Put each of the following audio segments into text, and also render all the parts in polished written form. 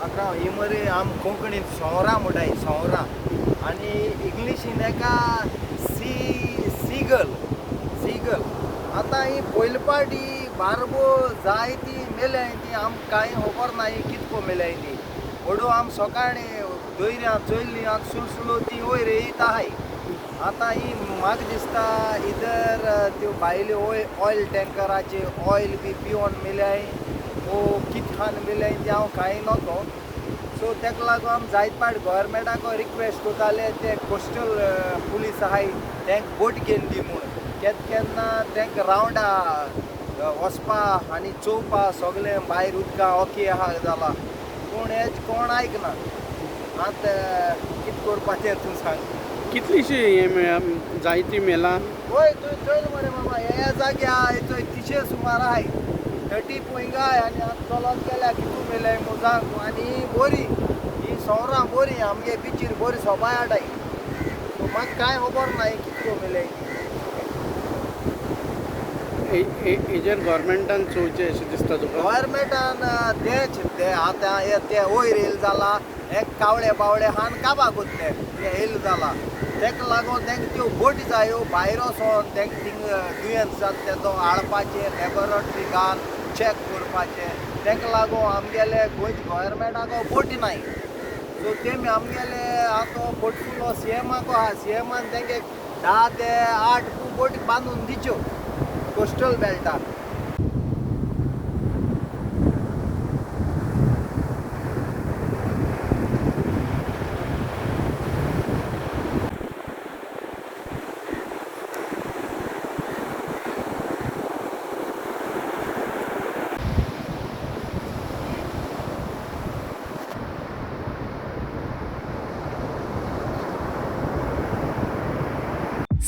आतां ही मरे आम कोंकणींत सोंवरां म्हणटाय, सोंवरां, आनी इंग्लिशीन हेका सीगल सीगल. आतां ही पयले पाटी बारबो जाय ती मेल्याय ती आमकां कांय खबर ना ही कितको मेल्याय ती. व्हडू आम सकाळीं दोयऱ्यां चोयल्ली आतां सुलसुलो ती वयर येयत आहाय. आतां ही म्हाका दिसता इधर त्यो भायल्यो ऑयल टँकराचे ऑयल बी पिवन मेल्याय वो कित खान मेल्याय तें हांव कांय नको. सो तेका लागून आमी जायत पाट गोवोरमेंटाक रिक्वेस्ट करताले ते कोस्टल पुलीस आहाय तेंक बोट घेवन दी म्हूण. केन्ना केन्ना तेंक रावंडा वचपा आनी चोवपा सगळें भायर उदकां ओके आहा जाला, पूण हेच कोण आयकना. आतां कितें करपाचें तूं सांग. कितलीशी हें जायती मेला? वय तुवें चोयल मरे बाबा, ह्या जाग्यार चोय 300 सुमार आहाय, 30 पोंयगा आहाय. आनी आतां चलोन गेल्या कितू मेल्याय म्हूण सांग. आनी बरी ही सोंवरां बरी आमगे बिचीर बरी सोबाय हाडाय. सो म्हाका कांय खबर ना ही कितको मेल्याय. हेजेर गोवोरमेंटान चोवचें अशें दिसता तुका? गोवोरमेंटान तेंच ते आतां हे ते वयर येयल जाला हे कावळे बावळे हान काबा कोत्ते ते येयल जाला, तेका लागून तेंका त्यो बोटी जायो भायर वचोन तेंका थिंग दुयेंस जाता तेजो हाडपाचें लॅबोरेटरी घाल चॅक करपाचें. तेका लागून आमगेले गोंयच्या गोवोरमेंटाक बोटी नाय. सो तेमी आमगेले आतां पोटफुलो सीएमाक आहा, सीएमान तेंगे 10 ते 8 बोटी बांदून दिच्यो coastal बेल्टाक.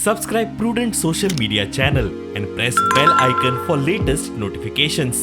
Subscribe Prudent Social Media channel and press bell icon for latest notifications.